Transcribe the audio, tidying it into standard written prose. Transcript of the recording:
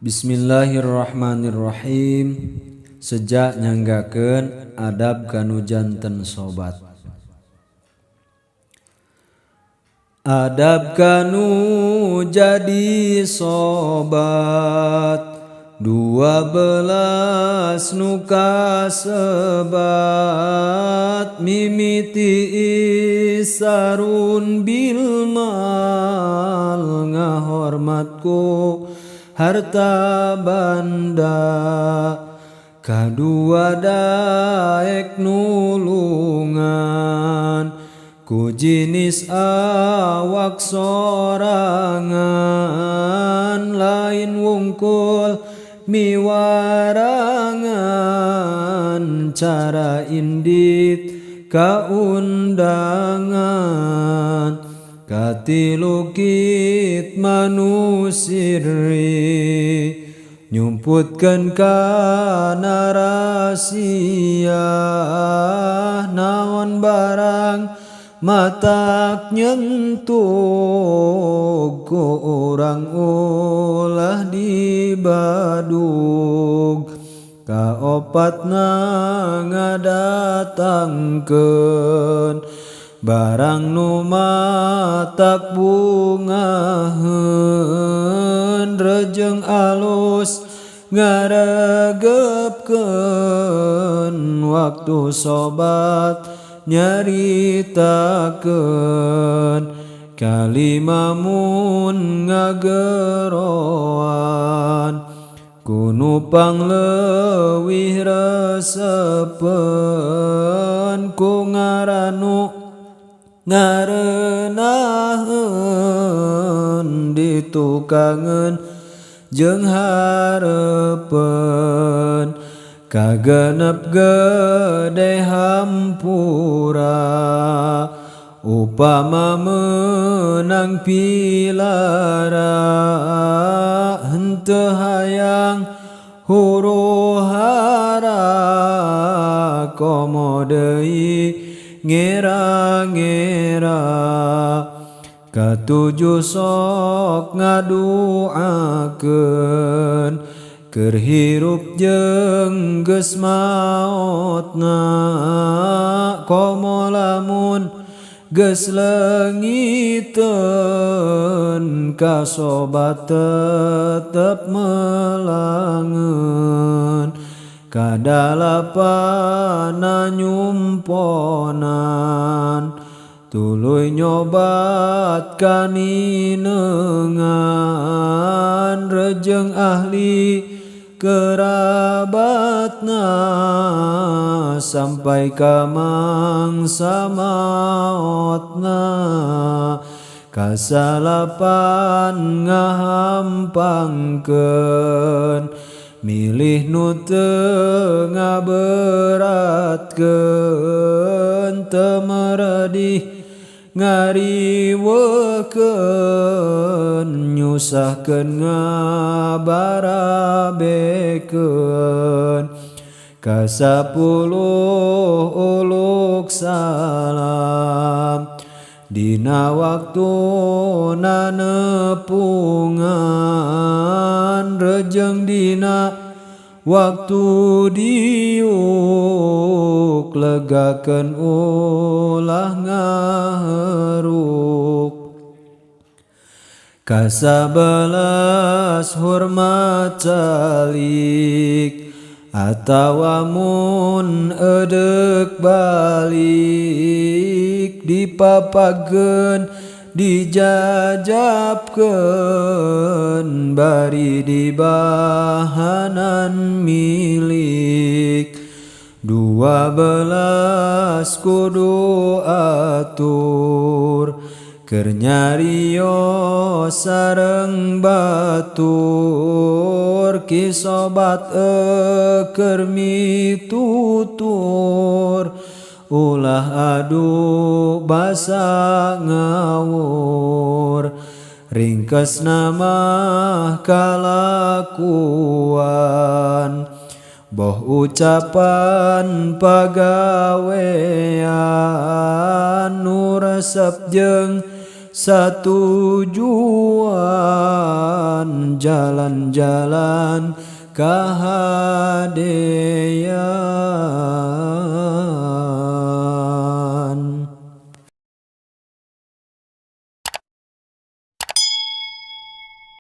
Bismillahirrahmanirrahim. Seja nyanggakeun adab kanu janten sobat. Adab kanu jadi sobat, 12 nu kasebat, mimiti isarun bil mal, ngahormatku harta banda. Kadua daek nulungan ku jinis awak sorangan, lain wungkul miwarangan, cara indit kaundangan. Katilu kit manusirri, nyumputkeun kana rahasia, naon barang matak nyentuh ku urang ulah dibadug. Kaopatna ngadatangkeun barang nu matak bungaheun, rejeng alus ngaregepkeun, waktu sobat nyaritakeun. Kalima mun ngageroan kunu pangleuwih resepeun, ku ngaranu ngarenaheun, ditukangeun jeung hareupeun. Kagenep gede hampura, upama meunang pilara, henteu hayang huru hara, komo deui ngera-ngera. Katujuh sok ngaduakeun keur hirup jeung geus maotna, komo lamun geus leungiteun, ka sobat tetep melangeun. Kadalapana nyumponan, tuluy nyobat kaninengan, rejeng ahli kerabatna, sampai ka mangsa maotna. Kasalapan ngahampangkeun, milih nu teu ngaberatkeun, teu meredih ngariweukeun, nyusahkeun ngabarabekeun. Kasapuluh uluk salam dina waktuna nepungan, rejeng dina waktu diuk, legakeun ulah ngaheruk. Kasabelas hormat calik, atawa mun edek balik, dipapageun dijajabkeun, bari dibahanan milik. 12 kudu atur, keur nyarios sareng batur, ki sobat keur mitutur, ulah adu basa ngawur. Ringkesna mah kalakuan, boh ucapan pagawean, nu resep jeung satujuan. Jalan-jalan kahadean.